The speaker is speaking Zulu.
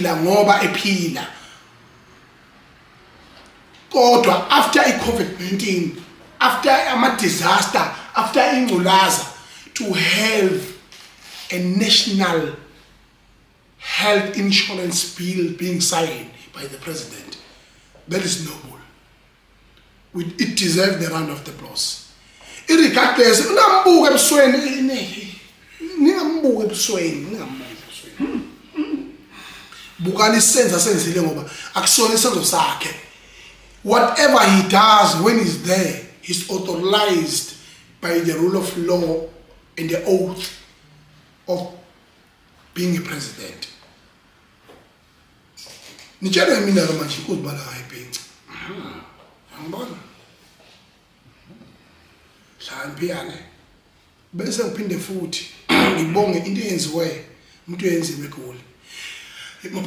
Ngoba ephila, kodwa after i-COVID-19, after ama-disaster, after ingculaza, to have a national health insurance bill being signed by the president, that is noble. It deserves the round of applause irregardless. Ungambuka ebusweni, ningambuka ebusweni, ningambuka ebusweni, bukani isenzo asenzile, ngoba akusona isenzo sakhe. Whatever he does when he's there, he's authorized by the rule of law and the oath of being a president. Nitshele mina ke manje, ukuzibala ngayibhinca, angibona hlakaniphiyane. Bese ngiphinde futhi ngibonge into eyenziwe umuntu, eyenziwe eGoli.